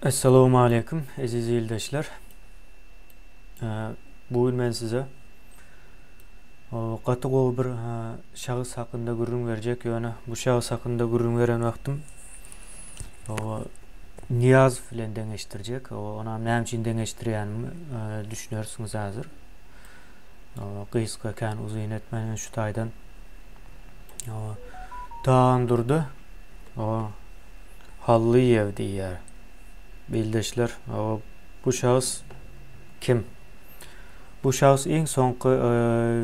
Essalawmaleýkim eziz ildeşler. Bu gün men size gaty gowy bir şahs hakynda gürrüň berjek, ýöne bu şahs hakynda gürrüň beren wagtym Nyýazow bilen deňeşdirjek. Onam näme üçin deňeşdirýänimi düşünersiňiz häzir. Gysga kän uzyn etmän men şu taýdan Tagandurdy Hallyýew diýýär. Ildeşler, bu şahs kim? Bu şahs iň soňky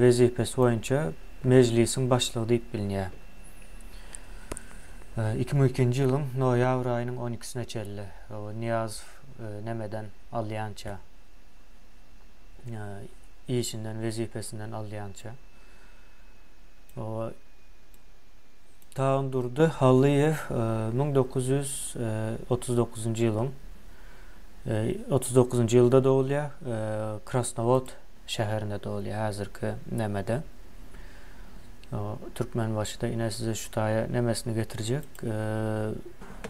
wezipesi boýunça Mejlisiň başlygy diýip bilinýär. 2002-nji ýylyň noýabr aýynyň 12-sine çenli Nyýazow nemeden alýança, işinden, wezipesinden alýança. Tagandurdy Hallyýew 1939-njy ýylyň 39-njy ýylda dogulýar. Krasnowod şäherinde dogulýar, häzirki nemede. Türkmenbaşyda ine size şu taýa nemesini getirjek.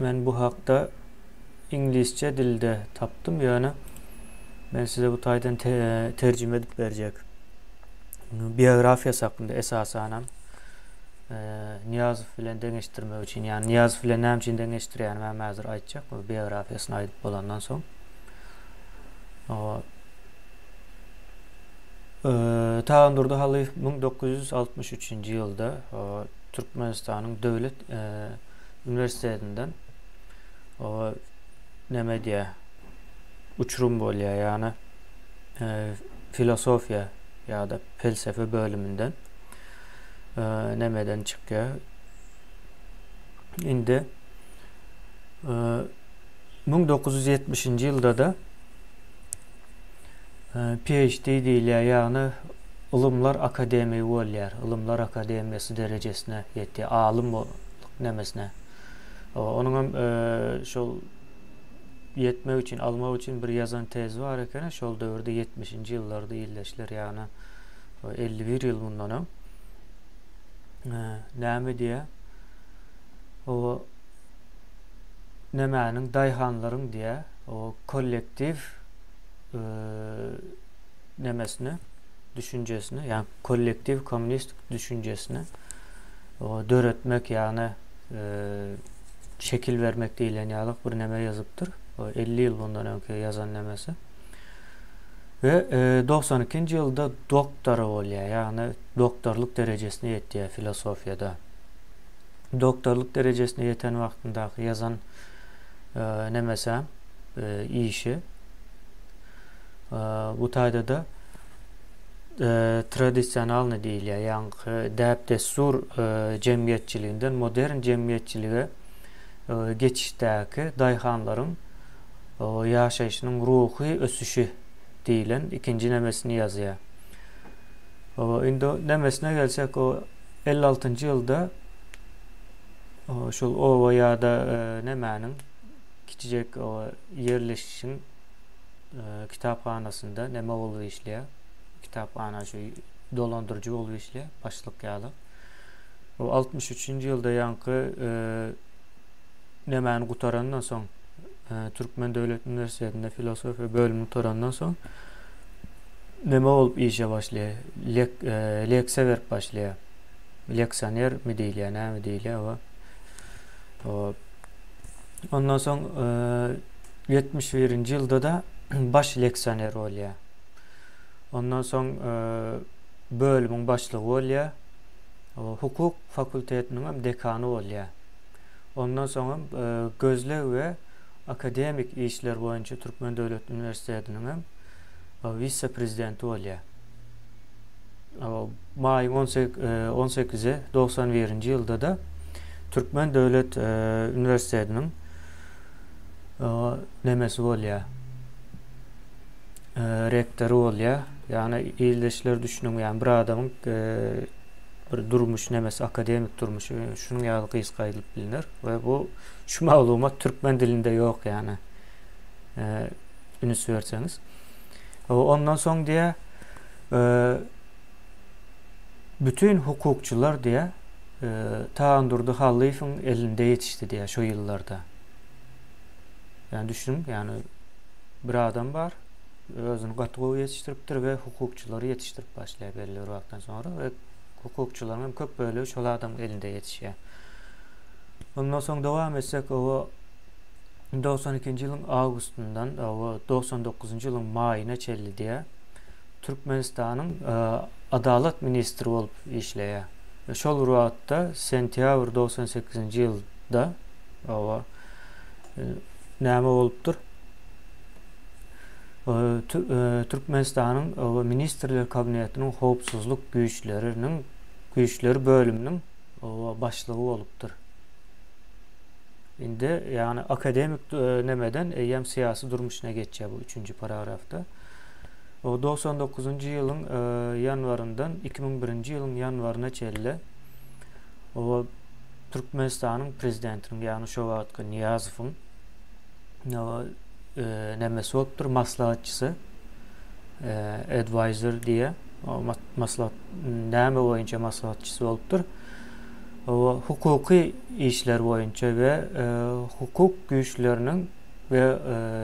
Men bu hakda iňlisçe dilde tapdym, ýöne men size bu taýdan terjime edip berjek. Biografiýasy hakynda esasanam Nyýazow bilen deňeşdirmek üçin, ýagny Nyýazow bilen näme üçin deňeşdirýänimi hem häzir aýtjak, bu biografiýasyny aýdyp bolandan soň. Tagandurdy Halyýew 1963-nji ýylda Türkmenistanyň Döwlet uniwersitetinden näme edýär, uçurum bolýar, ýagny filosofiýa ýa-da pelsepe bölüminden. Nemeden çykýar. Indi 1970-nji ýylda-da PhD diýilýär, ýagny Ylymlar akademigi bolýar. Ylymlar akademiýasy derejesine ýetýär, alym nemesine. Onuň hem şol ýetmek üçin, almak üçin bir ýazan tezi bar ekeni, şol döwürde 70-nji ýyllarda ildeşler, ýagny 51 ýyl mundan öň näme diýýär? O nämäniň daýhanlaryň diýýär, o kollektiw nemesini, düşünjesini, ýagny kollektiw kommunistik düşünjesini o döretmek, ýagny şekil bermek diýlen ýaly bir neme ýazypdyr. O 50 ýyl mundan öňki ýazan nemesi. We 92-nji ýylda doktory bolýar, ýagny doktorlyk derejesine ýetýär filosofiýada. Doktorlyk derejesine ýeten wagtyndaky ýazan nemesi, işi bu taýda-da tradisionalnyý diýilýär, ýaňky däp-dessur jemgyýetçiliginden modern jemgyýetçilige geçişdäki daýhanlaryň ýaşaýşynyň ruhy ösüşi diýlen ikinji nemesini ýazýar. Indi nemesine gelsek, o 56-njy ýylda şol oba ýa-da nemäniň kiçijek ýerleşişiň kitaphanasynda neme bolup işleýär. Kitaphana şu dolandyryjy bolup işleýär, başlyk ýaly. O 63-nji ýylda ýaňky nemäni gutarandan soň Türkmen döwlet uniwersitetinde filosofiýa bölümini gutarandan soň neme bolup işe başlaýar? Lek, leksiýa berip başlaýar. Leksioner mi diýilýär, näme diýilýär o? O Ondan soň 71-nji ýylda-da baş leksioner bolýar. Ondan soň bölümiň başlygy bolýar. Hukuk fakultetiniň hem dekany bolýar. Ondan soňam gözleg we akademik işler boýunça Türkmen döwlet uniwersitetiniň hem wise-prezidenti bolýar. Maýyň 18-i 91-nji ýylda-da Türkmen döwlet uniwersitetiniň nemesi bolýar. Rektory bolýar. Ýagny ildeşler düşüniň, ýagny bir adamyň bir durmuş nemesi, akademik durmuşy şunuň ýaly gysga aýdylyp bilner we bu şu maglumat türkmen dilinde ýok ýagny üns berseňiz. Ondan soň diýä bütün hukukçylar diýä Tagandurdy Hallyýewiň elinde ýetişdi diýä şo ýyllarda. Ýani düşüniň, ýani bir adam bar, özüni gaty gowy ýetişdiripdir we hukukçylary ýetişdirip başlaýar belli bir wagtdan soňra we hukukçylaryň hem köp bölegi şol adamyň elinde ýetişýär. Ondan soň dowam etsek, o 92-nji ýylyň awgustyndan o 99-njy ýylyň maýyna çenli diýýär. Türkmenistanyň adalat ministri bolup işleýär. We şol bir wagtda sentýabr 98-nji ýylda o näme bolupdyr? Türkmenistanyň Ministrler Kabinetiniň Howpsuzlyk güýçleriniň güýçleri bölüminiň başlygy bolupdyr. Indi, ýagny akademik nemeden eýýäm syýasy durmuşyna geçýär bu üçünji paragrafda. O 99-njy ýylyň ýanwaryndan 2001-nji ýylyň ýanwaryna çenli o Türkmenistanyň prezidentiniň, ýagny şo wagtky Nyýazowyň nemesi bolupdyr, maslahatçysy, advisor diýýär. Maslahat näme boýunça maslahatçysy bolupdyr? O hukuky işler boýunça we hukuk güýçleriniň we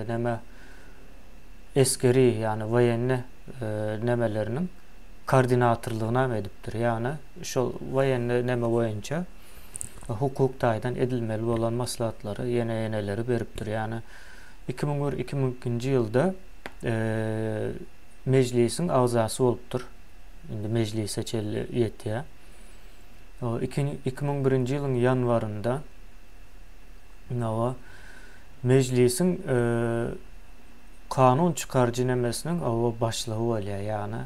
näme esgeri, ýagny woýenny nemeleriniň koordinatorlygyny hem edipdir. Ýagny şol woýenny neme boýunça hukuk taýdan edilmeli bolan maslahatlary ýene-ýeneleri beripdir. Ýagny 2001, 2002-nji ýylda mejlisiň agzasy bolupdyr. Indi mejlise çenli ýetýär. 2001-nji ýylyň ýanwarynda mejlisiň kanun çykaryjy nemesiniň başlygy bolýar. Ýagny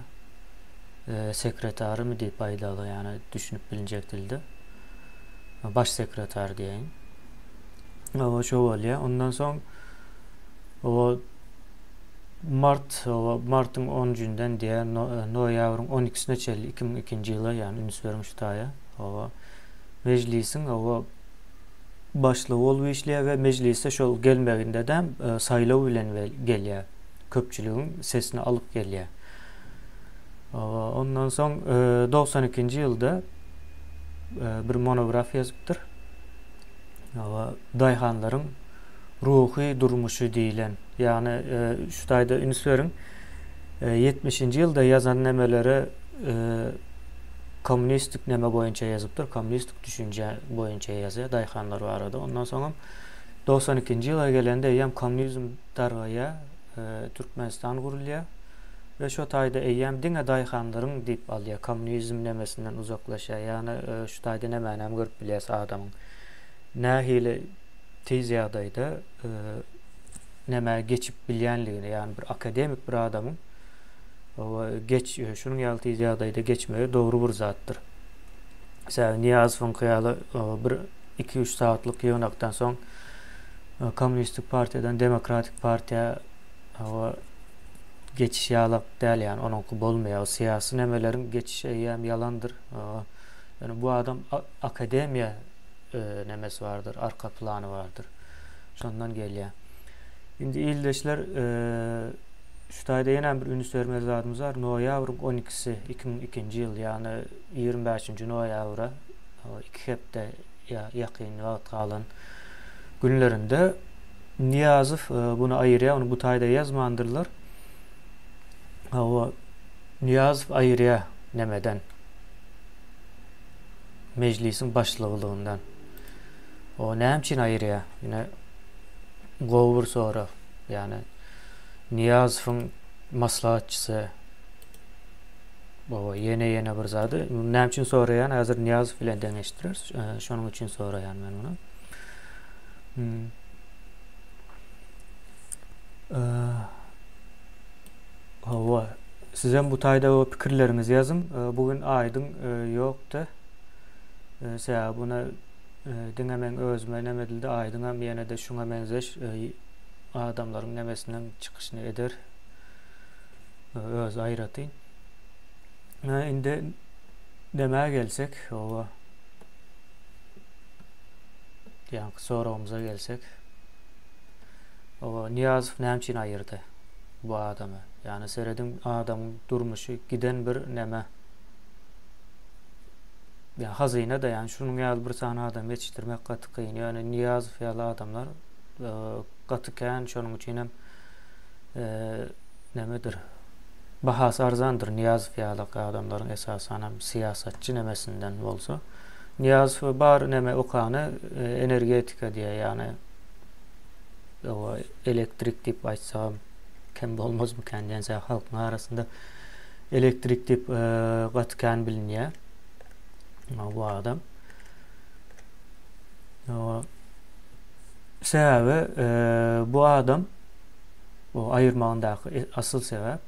sekretarymy diýip aýdaly, ýagny düşünip bilinjek dilde. Baş sekretar diýeýin. Oba şo bolýar. Ondan soň o mart, o martyň 10-njünden diýär, noýabryň 12-sine çenli 2002-nji ýyla, ýagny üns beriň şu taýa. Oba mejlisiň oba başlygy bolup işleýär we mejlise şol gelmeginde-de saýlaw bilen gelýär. Köpçüligiň sesini alyp gelýär. Ondan soň 92-nji ýylda bir monografiýa ýazypdyr. Daýhanlaryň ruhy durmuşy diýlen. Ýagny şu taýda üns beriň. 70-nji ýylda ýazan nemeleri kommunistik neme boýunça ýazypdyr, kommunistik düşünje boýunça ýazýar daýhanlar barada. Ondan soňam 92-nji ýyla gelende eýýäm kommunizm dargaýar, Türkmenistan gurulýar. We şo taýda eýýäm diňe daýhanlaryň diýip alýar, kommunizm nemesinden uzaklaşýar. Ýagny şu taýda nämänem görüp bilýäs adamyň nähili tiz ýagdaýda nämä geçip bilýänligini, ýagny bir akademik bir adamyň geç şunuň ýaly tiz ýagdaýda geçmegi dogry bir zatdyr. Sebäbi Nyýazowyňky ýaly bir 2-3 sagatlyk ýygnakdan soň kommunistik partiýadan demokratik partiýa geçiş ýalak däl ýani onuňky bolmaýar. O syýasy nemeleriň geçişi eýýäm ýalandyr. Ýöne bu adam akademiýa nemesi bardyr, arka plany bardyr. Şondan gelýär. Indi ildeşler şu taýda ýene bir üns bermeli zadymyz bar. Noýabryň 12-si 2002-nji ýyl, ýagny 25-nji noýabra 2 hepde ýakyn wagt galan günlerinde Nyýazow buny aýyrýar, ony bu taýda ýazmandyrlar. Hawa, Nyýazow aýyrýar nemeden? Mejlisiň başlygylygyndan. O näme üçin aýyrýar? Ine gowy bir sorag. Ýagny Nyýazowyň maslahatçysy Baba ýene ýene bir zady. Näme üçin soraýan? Häzir Nyýazow bilen deňeşdireris. Şonuň üçin soraýan men muny. Hmm. Hawa, sizem bu taýda pikirleriňizi ýazyň. Bu gün aýdyň ýokdy. Sebäbi buna diňe meň özüme neme edildi, aýdyňam ýene-de şuňa meňzeş adamlaryň nemesinden çykyşyny eder. Özi aýratyn. Indi nämä gelsek, hawa. Ýaňky soragymyza gelsek. Oba Nyýazow näme üçin aýyrdy bu adamy? Ýagny serediň adamyň durmuşy giden bir neme. Ýa hazyna da ýagny şunuň ýaly bir sany adam ýetişdirmek gaty kyn. Ýöne Nyýazow ýaly adamlar e, gaty kän, şonuň üçinem nemedir, bahasy arzandyr Nyýazow ýalak adamlaryň esasanam syýasatçy nemesinden bolsa. Nyýazow bar neme okany energetika diýýär, ýagny elektrik diýip aýtsagam kem bolmazmykan diýen sebäp halkyň arasynda elektrik diýip gaty kän bilinýär bu adam. Sebäbi bu adam bu aýyrmagyndaky asyl sebäp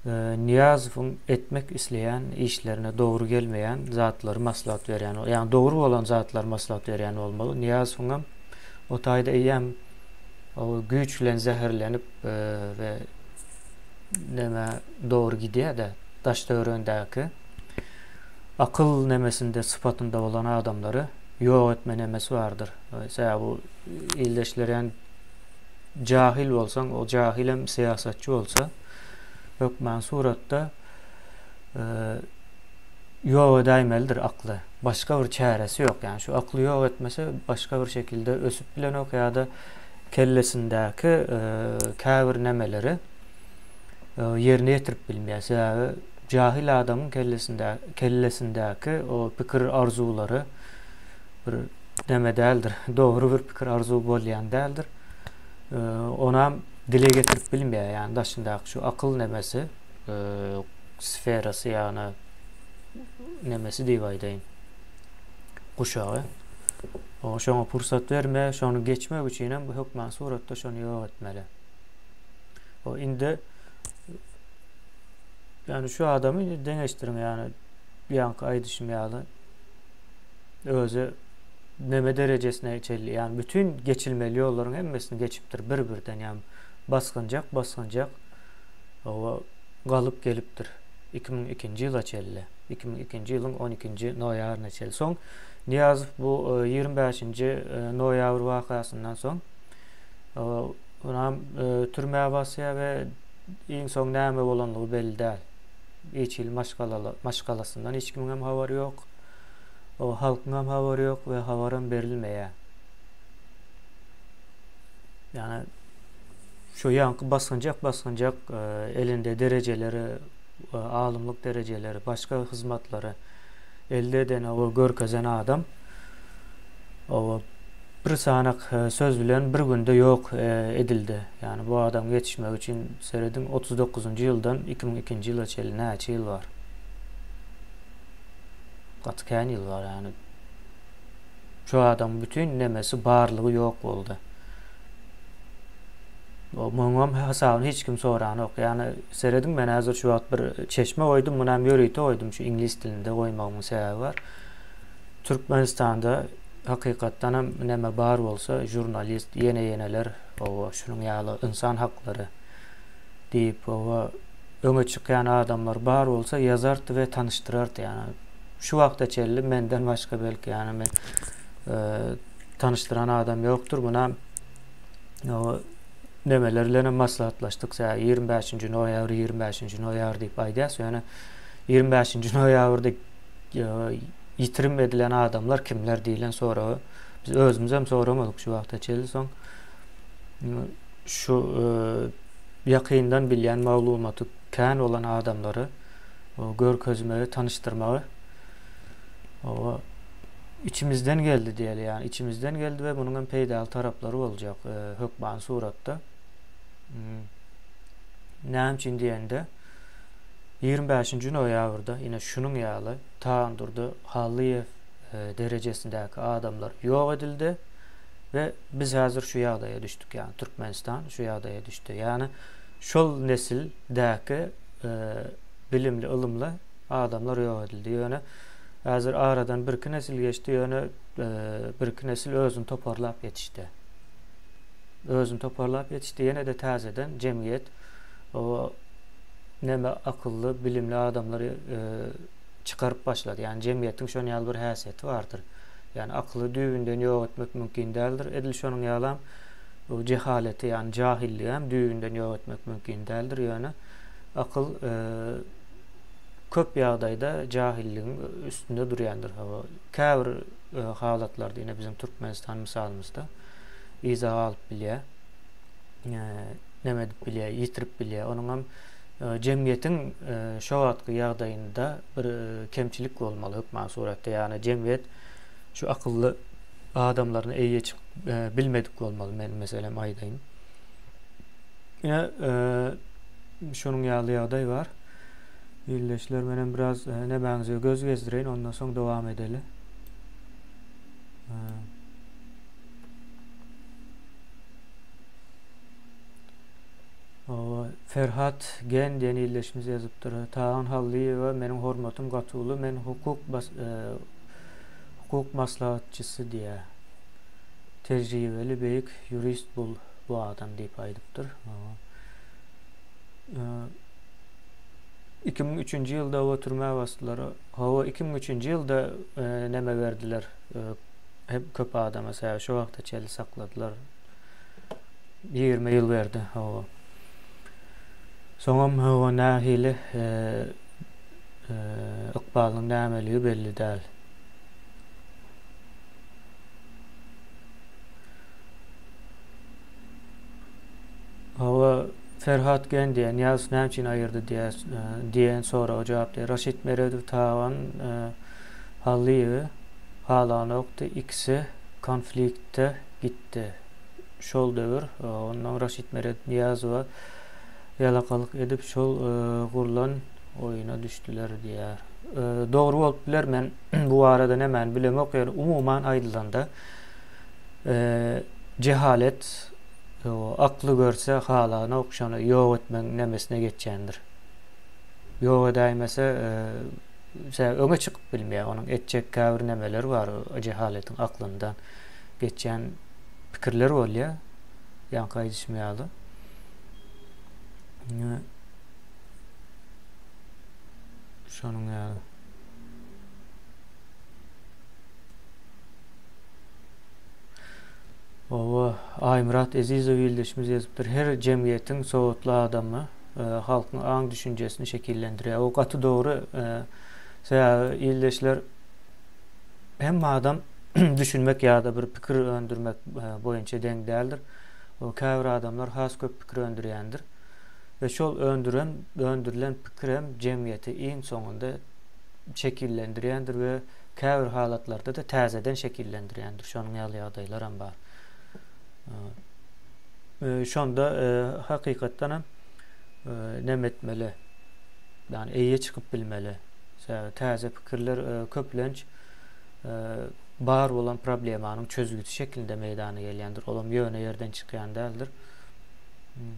Nyýazowyň etmek isleýän işlerine dogry gelmeýän zatlary maslahat berýän, ýagny dogry bolan zatlary maslahat berýän bolmaly. Nyýazowyňam o taýda eýýäm güýç bilen zäherlenip we näme dogry gidýär-de, daş-töweregindäki akyl nemesinde sypatynda bolan adamlary ýok etme nemesi bardyr. Sebäbi bu ildeşler ýani jahil bolsaň, o jahilem syýasatçy bolsa, hökman suratda ýok edäýmelidir akly. Başga bir çäresi ýok. Ýani şu akly ýok etmese başga bir şekilde ösüp bilenok ýa-da kellesindäki käbir nemeleri ýerine ýetirip bilmeýär. Sebäbi jahil adamyň kellesinde kellesindäki o pikir arzuwlary bir neme däldir. Dogry bir pikir arzuw bolýan däldir. Onam dile getirip bilmeýär. Ýagny daşyndaky şu akyl nemesi sferasy ýagny nemesi diýip aýdaýyn. Guşagy. O şoňa pursat berme, şony geçmek üçin hem bu hökman suratda şony ýok etmeli. O indi ýagny şu adamy deňeşdiriň ýagny ýaňky aýdyşym ýaly özi neme derejesine çenli ýagny bütün geçilmeli ýollaryň hemmesini geçipdir bir-birden ýagny basgynjak basgynjak oba galyp gelipdir 2002-nji ýyla çenli 2002-nji ýylyň 12-nji noýabryna çenli soň Nyýazow bu 25-nji noýabr wakasyndan soň Onam türmä basýar we iň soň näme bolanlygy belli däl. Hiç hili maşgala maşgalasyndan hiç kimiň hem habary ýok. O halkyň hem habary ýok we habaram berilmeýär. Ýagny şu ýaňky basgynjak basgynjak elinde derejeleri, alymlyk derejeleri, başga hyzmatlary elde eden o görkezen adam o Bir sanak söz bilen bir günde ýok edildi. Ýagny bu adamyň ýetişmegi üçin serediň 39-njy ýyldan 2002-nji ýyla çenli näçe ýyl bar? Gaty kän ýyl bar ýagny. Şu adamyň bütin nemesi barlygy ýok boldy. Munuňam hasabyny hiç kim soranok. Ýagny serediň men häzir şu wagt bir çeşme goýdum, munam ýörite goýdum şu iňlis dilinde goýmagymyň sebäbi bar. Türkmenistanda hakykatdanam neme bar bolsa žurnalist ýene ýeneler oba şunuň ýaly ynsan haklary diýip oba öňe çykýan adamlar bar bolsa ýazardy we tanyşdyrardy ýagny şu wagta çenli menden başga belki ýagny men tanyşdyran adam ýokdur munam nemeler bilen hem maslahatlaşdyk 25-nji noýabr 25-nji noýabr diýip aýdýas ýöne 25-nji noýabrda ýitirim edilen adamlar kimler diýlen soragy biz özümizem soramadyk şu wagta çenli soň şu ýakyndan bilýän maglumaty kän bolan adamlary görkezmegi, tanyşdyrmagy o içimizden geldi diýeli, ýagny içimizden geldi we munuň hem peýdaly taraplary boljak hökman suratda. Näme üçin diýende, 25-nji noýabrda ine şunuň ýaly Tagandurdy Hallyýew derejesindäki adamlar ýok edildi we biz häzir şu ýagdaýa düşdük, ýagny Türkmenistan şu ýagdaýa düşdi. Ýagny şol nesildäki bilimli, ylymly adamlar ýok edildi. Ýöne häzir aradan birki nesil geçdi, ýöne birki nesil özüni toparlap ýetişdi. Özüni toparlap ýetişdi. Ýene-de täzeden jemgyýet o neme akylly, bilimli adamlary çykaryp başlady. Ýagny jemgyýetiň şonuň ýaly bir häsiýeti bardyr. Ýagny akyly düýbünden ýok etmek mümkin däldir. Edil şonuň ýalam bu jehaleti, ýagny jahilligi hem düýbünden ýok etmek mümkin däldir. Ýöne akyl köp ýagdaýda jahilligiň üstünde durýandyr. Käbir halatlarda, ine biziň Türkmenistan mysalymyzda. yza galyp bilýär. Neme edip bilýär, ýitirip bilýär. Onuňam jemgyýetiň şo wagtky ýagdaýynda bir kemçilik bolmaly hökman suratda. Ýagny jemgyýet şu akylly adamlaryna eýe çykyp bilmedik bolmaly men meselem aýdaýyn. Ine şonuň ýaly ýagdaý bar. Ildeşler menem biraz nemäňize göz gezdireýin ondan soň dowam edeli. Hawa, Ferhat Gen diýen ildeşimiz ýazypdyr. Tagan Hallyýewa meniň hormatym gaty uly, men hukuk bas, e, hukuk maslahatçysy diýýär. Tejribeli beýik ýurist bul bu adam diýip aýdypdyr. Hawa. 2003-nji ýylda o türmä basdylar. Hawa, 2003-nji ýylda e, neme berdiler? E, hep köp adama sebäbi şo wagta çenli sakladylar. 20 ýyl berdi, hawa. Soňam hawa nähili e, e, ykbalynyň nämeligi belli däl. Hawa, Ferhat Gen diýen Nyýazow näme üçin aýyrdy diýýär, diýen soraga jogap diýýär. Raşid Meredow Tagan e, Hallyýewi halanokdy, ikisi konfliktde gitdi. Şol döwür ondan Raşid Meredow Nyýazowa ýalakalyk edip şol gurlan oýuna düşdüler diýýär. Dogry bolup biler men bu barada nämäni bilemok ýöne umuman aýdylanda jehalet akly görse halanok şony ýok etmegiň nemesine geçýändir. Ýok edäýmese öňe çykyp bilmeýär onuň etjek käbir nemeleri bar jehaletiň aklyndan geçýän pikirler bolýar. Ýaňky aýdyşym ýaly. Şonuň ýaly. Oba Aýmyrat Ezizow ildeşimiz ýazypdyr. Her jemgyýetiň sowatly adamy e, halkyň aň düşünjesini şekillendirýär. O gaty dogry. E, sebäbi ildeşler hemme adam düşünmek ýa-da bir pikir öndürmek e, boýunça deň däldir. O käbir adamlar has köp pikir öndürýändir. We şol öndüren, öndürilen pikirem jemgyýeti iň soňunda şekillendirýändir we käbir halatlarda-da täzeden şekillendirýändir. Şonuň ýaly ýagdaýlaram bar. E, şonda e, hakykatdanam e, neme etmeli? Ýagny eýe çykyp bilmeli. Sebäbi täze pikirler e, köplenç e, bar bolan problemanyň çözgüti şeklinde meýdana gelýändir. Olam ýöne ýerden çykýan däldir. Hmm.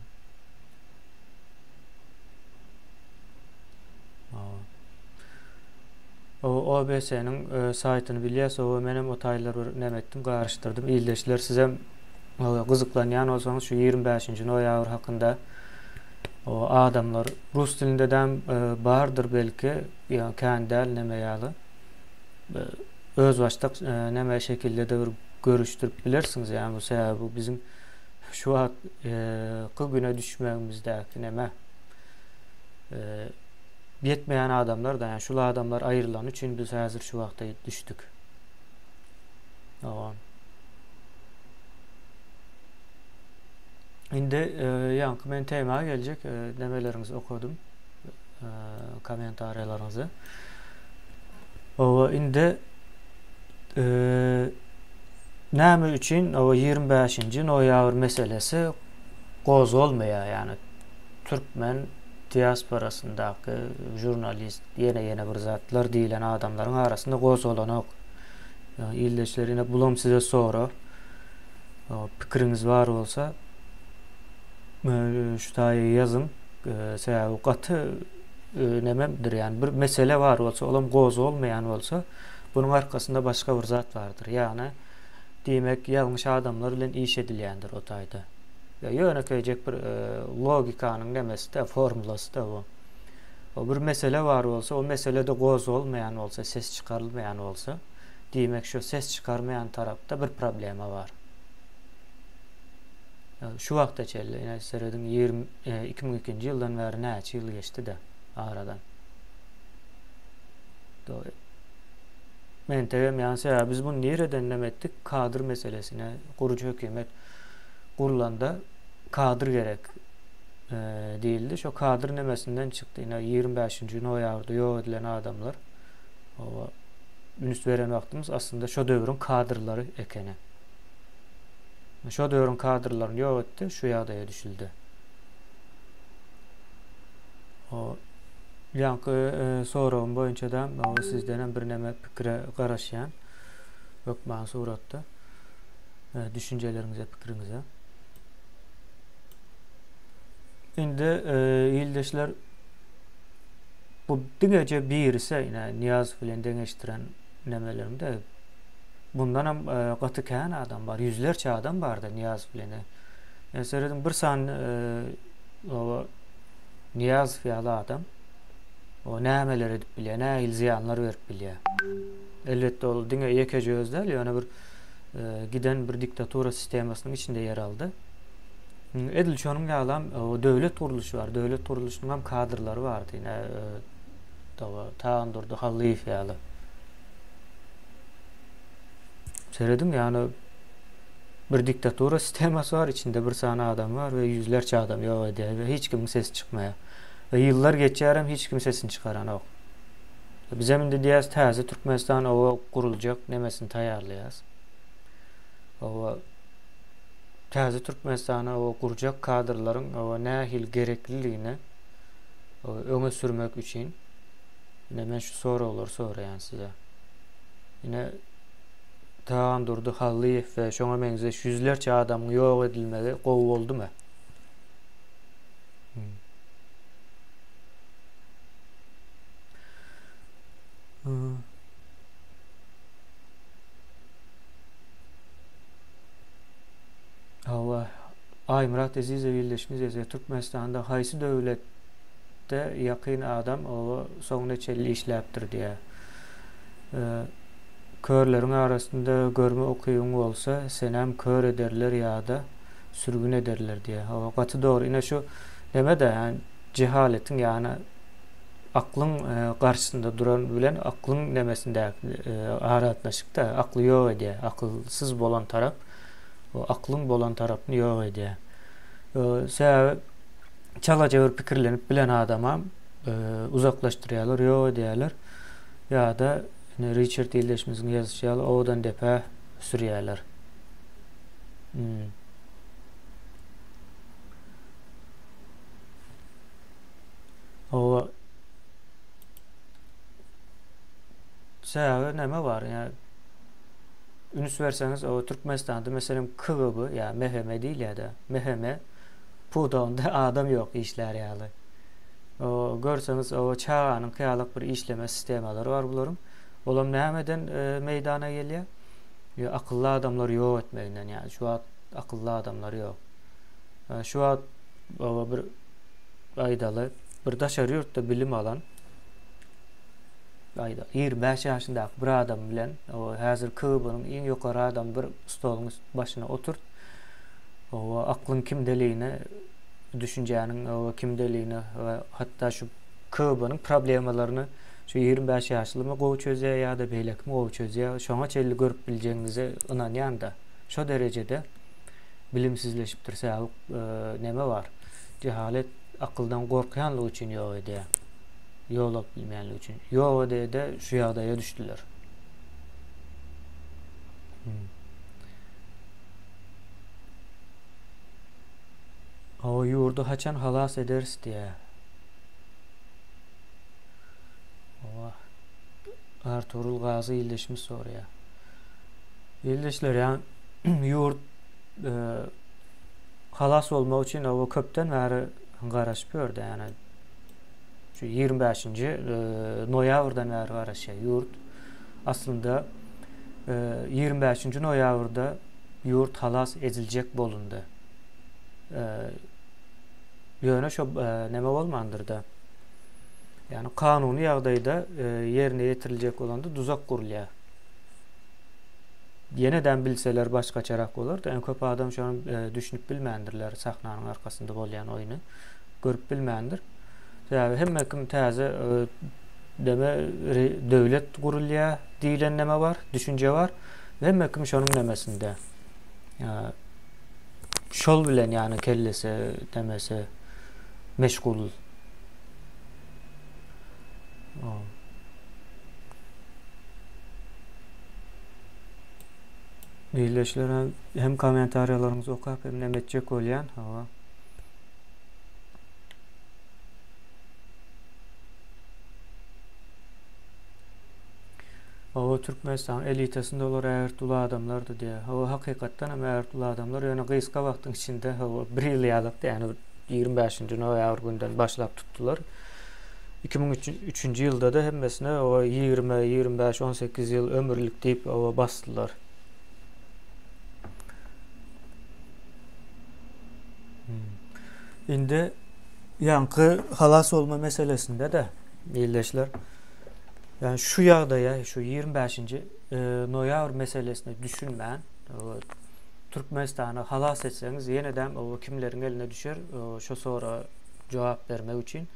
O OBS-niň e, saýtyny bilýäs, o menem o taýlar bir näme etdim, garyşdyrdym. Ildeşler sizem gyzyklanýan bolsaňyz şu 25-nji noýabr hakynda o adamlar rus dilinde däm e, bardyr belki, ýa kän däl neme ýaly. Özbaşdak e, neme şekilde-de bir görüşdirip bilersiňiz. Ýani bu sebäbi bu biziň şu wagtky e, güne düşmegimizdäki neme e, ýetmeýän adamlar da, ýani şul adamlar aýrylany üçin biz häzir şu wagta düşdük. Hawa. Indi e, ýaňky men tema geljek e, nemeleriňizi okadym. E, kommentariýalaryňyzy. Hawa, indi e, näme üçin o 25-nji noýabr meselesi gozgalmaýar, ýagny türkmen diasporasyndaky žurnalist ýene ýene bir zatlar diýlen adamlaryň arasynda gozgalanok. Ildeşler ine bulam size sorag. Pikiriňiz bar bolsa şu taýy ýazyň. Sebäbi gaty nememdir ýagny bir mesele bar bolsa olam gozgalmaýan bolsa bunuň arkasynda başga bir zat bardyr. Ýagny diýmek ýalňyş adamlar bilen iş edilýändir o taýda. Ýa ýönekeýjek bir logikanyň nemesi-de, formulasy-da bu. O bir mesele bar bolsa, o mesele-de gozgalmaýan bolsa, ses çykarylmaýan bolsa, diýmek şu ses çykarmaýan tarapda bir problema bar. Şu wagta çenli, ine serediň, 20 2002-nji ýyldan bäri näçe ýyl geçdi-de aradan. Mentegem ýany sebäbi biz muny nireden neme etdik? Kadr meselesine gurujy hökümet gurlanda kadr gerek diýildi. Şo kadr nemesinden çykdy. Ine 25-nji noýabrda ýok edilen adamlar. Oba üns beren wagtymyz aslynda şo döwrüň kadrlary ekeni. Şo döwrüň kadrlaryny ýok etdi, şu ýagdaýa düşüldi. O ýaňky e, soragym boýunça da sizdenem birneme pikire garaşýan. Hökman suratda e, düşünjeleriňize, pikiriňize. Indi e, ildeşler bu diňeje birisi ine Niýazow bilen deňeşdiren nemelerimde bundanam e, gaty kän adam bar, ýüzlerçe adam bardy Niýazow bilen. E, serediň bir sany e, o Niýazow ýaly adam o nämeler edip bilýär, nähili zyýanlar berip bilýär. Elbetde ol diňe ýekeje özi däl, ýöne bir e, giden bir diktatura sistemasynyň içinde ýer aldy. Edil şonuň ýalam döwlet gurluşy bar. Döwlet gurluşynyň hem kadrlary bardy. Ine, Tagandurdy Hallyýew ýaly. Serediň, ýagny bir diktatura sistemasy bar, içinde bir sany adam bar we ýüzlerçe adam ýok edýär we hiç kimiň sesi çykmaýar. We ýyllar geçýär hem hiç kim sesini çykaranok. Bizem indi diýýäs täze Türkmenistan oba guruljak nemesini taýýarlaýas. Oba täze Türkmenistany oba gurjak kadrlaryň oba nähili gerekliligini öňe sürmek üçin ine men şu soraglary soraýan size. Ine Tagandurdy Hallyýew we şoňa meňzeş ýüzlerçe adamyň ýok edilmegi gowy boldumy? Hmm. Hmm. Hawa, Aýmyrat Ezizow ildeşimiz ýazýar, Türkmenistanda haýsy döwletde ýakyn adam oba soňuna çenli işläpdir diýýär. Körleriň arasynda görme ukybyň bolsa, senem kör ederler ýa-da sürgün ederler diýýär. Hawa, gaty dogry. Ine şu neme-de, ýagny jehaletiň, ýagny aklyň garşysynda duran bilen aklyň nemesindäki aragatnaşykda akly ýok edýär. Akylsyz bolan tarap o aklyň bolan tarapyny ýok edýär. Sebäbi çalaja bir pikirlenip bilen adamam uzaklaşdyrýarlar, ýok edýärler. Ýa-da ine Riçard ildeşimiziň ýazyşy ýaly owadan depä sürýärler. Hmm. Oba Sebäbi näme bar? Ýa üns berseňiz, o Türkmenistanda meselem KGB ýa MHM diýilýär-de, MHM pudagynda adam ýok işlär ýaly. O görseňiz, o çaganyň kyýalyk bir işleme sistemalary bar bularyň. Olam nämeden e, meýdana gelýär? Ýa akylly adamlary ýok etmeginden, ýa şu wagt akylly adamlar ýok. E, şu wagt oba bir aýdaly, bir daşary ýurtda bilim alan, aýdaly, 25 ýaşyndaky bir adam bilen, o häzir KGB-niň iň ýokary adamy bir stoluň başyna oturt, o aklyň kimdeligini, düşünjäniň o kimdeligini we hatda şu KGB-niň problemalaryny şu 25 ýaşlymy gowy çözýär ýa-da beýlekimi gowy çözýär, şoňa çenli görüp biljegiňize ynanýan-da. Şo derejede bilimsizleşipdir, sebäbi neme bar? Jehalet akyldan gorkýanlygy üçin ýok edýär. Ýol alyp bilmeýänligi üçin. Ýok ede-ede şu ýagdaýa düşdüler. Hmm. O ýurdy haçan halas ederis diýär. Owa. Arturul Gazy ildeşimiz soraýar. Ildeşler, ýa ýurt e, halas bolmak üçin oba köpden bäri garaşyp ýördi. Ýani şu 25-nji e, noýabrdan bäri garaşýar ýurt. Aslynda 25-nji e, noýabrda ýurt halas ediljek bolundy. E, ýöne şo neme bolmandyr-da. Ýani kanuny ýagdaýda ýerine ýetiriljek bolanda duzak gurulýar. Ýenedem bilseler başgaçarak bolardy. Ýöne köp adam şony e, düşünip bilmändirler sahnanyň arkasynda bolýan oýny görüp bilmändir. Sebäbi hemme kim täze e, neme döwlet gurulýar diýlen neme bar, düşünje bar. Hemme kim şonuň nemesinde. Şol bilen ýany kellesi nemesi meşgul. Ildeşler hem kommentariýalaryňyzy okap hem neme etjek bolýan. Hawa. Hawa Türkmenistanyň elitasynda olar ägirt uly adamlardy diýýär. Hawa hakykatdan hem ägirt uly adamlar ýöne gysga wagtyň içinde hawa bir ýyl ýalakdy ýagny 25-nji noýabr günden başlap tutdular. 2003-nji ýylda-da hemmesine hawa 20, 25, 18 ýyl ömürlik diýip hawa basdylar. Indi ýaňky halas bolma meselesinde-de ildeşler ýani şu ýagdaýa şu 25-nji e, noýabr meselesine düşünmän Türkmenistany halas etseňiz ýene-de o kimleriň eline düşer şo sora jogap bermek üçin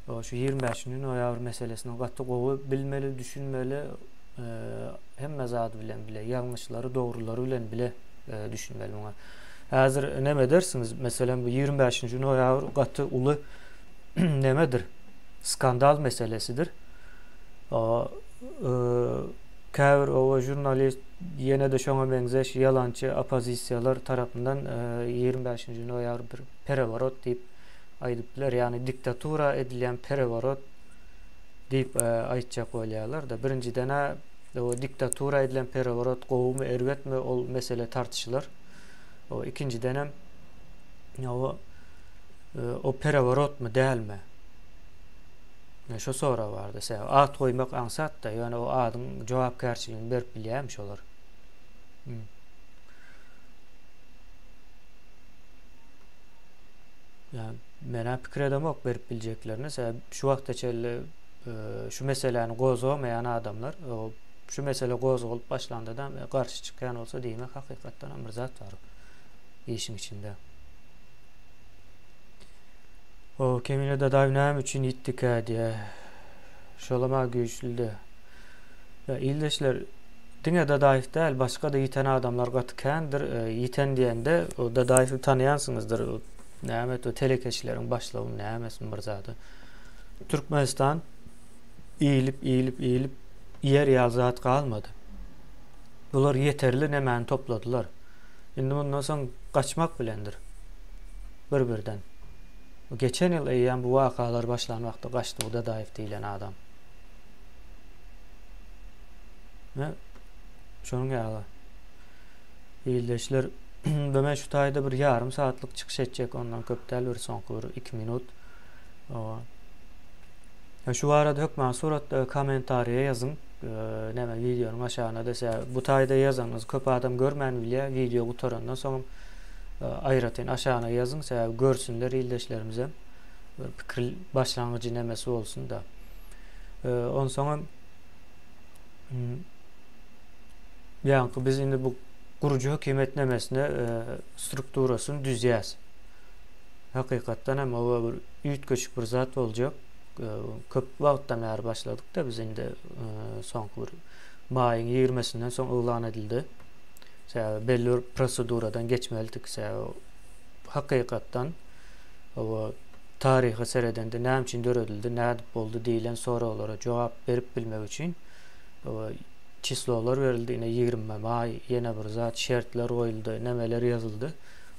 şu 25-nji noýabr meselesini gaty gowy bilmeli, düşünmeli, e, hemme zady bilen bile, ýalňyşlary, dogrulary bilen bile e, düşünmeli muňa. Häzir neme edersiňiz? Meselem bu 25-nji noýabr gaty uly nemedir? Skandal meselesidir. E, käbir owa žurnalist ýene-de şoňa meňzeş ýalançy oppozisiýalar tarapyndan 25-nji noýabr bir pereworot diýip aýdyp biler. Ýagny diktatura edilýän pereworot diýip e, aýtjak bolýarlar-da. Birinjiden-ä o diktatura edilen pereworot gowumy, erbetmi ol mesele tartyşylar. O ikinjidenem o e, o pereworotmy, dälmi? Şo sorag bardy. Sebäbi at goýmak aňsat-da, ýöne o adyň jogapkärçiligini berip bilýärmi şolar? Hmm. Ýa men-ä pikir edemok berip biljeklerini. Sebäbi şu wagta çenli e, şu meseläni gozgamaýan adamlar, şu mesele gozgalyp başlanda da garşy çykýan bolsa, diýmek hakykatdan hem bir zat bar işiň içinde. O Kemine Dadaýew näme üçin ýitdikä diýä. Şolam-a güýçlüdi. Ýa ildeşler diňe Dadaýew däl, başga-da ýiten adamlar gaty kändir. E, ýiten diýende o Dadaýewi tanaýansyňyzdyr. O näme o telekeçileriň başlygymy nämesimi bir zady. Türkmenistan iýilip, iýilip, iýilip iýer ýaly zat galmady. Bular ýeterli nemäni topladylar. Indi mundan soň gaçmak bilendir. Bir-birden. Geçen ýyl eýýäm bu wakalar başlan wagty gaçdy bu Dadaýew diýlen adam. Ne? Şonuň ýaly. Ildeşler, ve men şu taýda bir ýarym saatlyk çykyş etjek, ondan köp däl bir soňky bir 2 minut. Owa. Şu barada hökman suratda kommentariýa ýazyň. Näme wideonyň aşagyna dese bu taýda ýazanyňyz köp adam görmän bilýär. Wideo gutarandan soň aýratyn aşagyna ýazyň, sebäbi görsünler ildeşlerimizem. Bir pikir başlangyjy nemesi bolsun da. Onsoňam ýaňky biz indi bu gurujy hökümet nemesine strukturasyny düzýäs. Hakykatdan hem o bir üýtgeşik bir zat boljak. Köp wagtdan bäri başladyk-da biz indi soňky bir maýyň ýigrimesinden soň yglan edildi. Sebäbi belli bir proseduradan geçmelidik. Sebäbi hakykatdan o taryha seredende näme üçin döredildi, nädip boldy diýlen soraglara jogap berip bilmek üçin çislolar berildi. Ine 20 maý ýene bir zat şertler goýuldy, nämeler ýazyldy.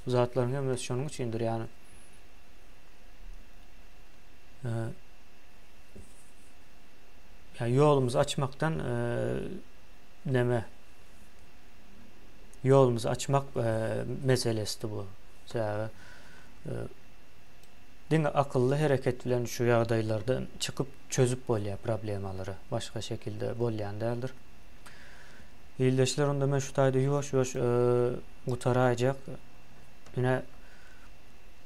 Bu zatlaryň hemmesi şonuň üçindir. Ýagny ýa ýolumyzy açmakdan neme ýolumyzy açmak meselesidi bu. Sebäbi diňe akylly hereket bilen şu ýagdaýlardan çykyp çözüp bolýar problemalary. Başga şekilde bolýan däldir. Ildeşler onda men şu taýda ýuwaş-ýuwaş gutaraýjak. Ine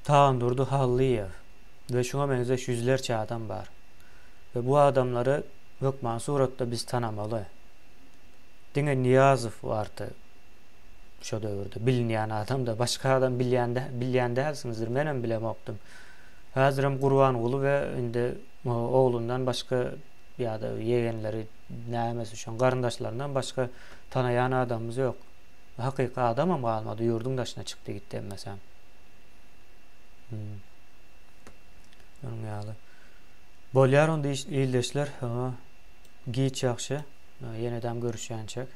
Tagandurdy Hallyýew we şuňa meňzeş ýüzlerçe adam bar. We bu adamlary hökman suratda biz tanamaly. Diňe Nyýazow bardy şo döwürde bilinýän adam-da, başga adam bilýän bilýän dälsiňizdir, menem bilemokdym. Häzirem Gurbanguly we indi oglundan başga. ýa-da ýegenleri nämesi şoň garyndaşlaryndan başga tanaýan adamymyz ýok. Hakyky adamam galmady, ýurduň daşyna çykdy gitdi hemmesem. Hmm. Onuň ýaly. Bolýar onda ildeşler. Giç ýagşy. Ýenedem görüşýänçek.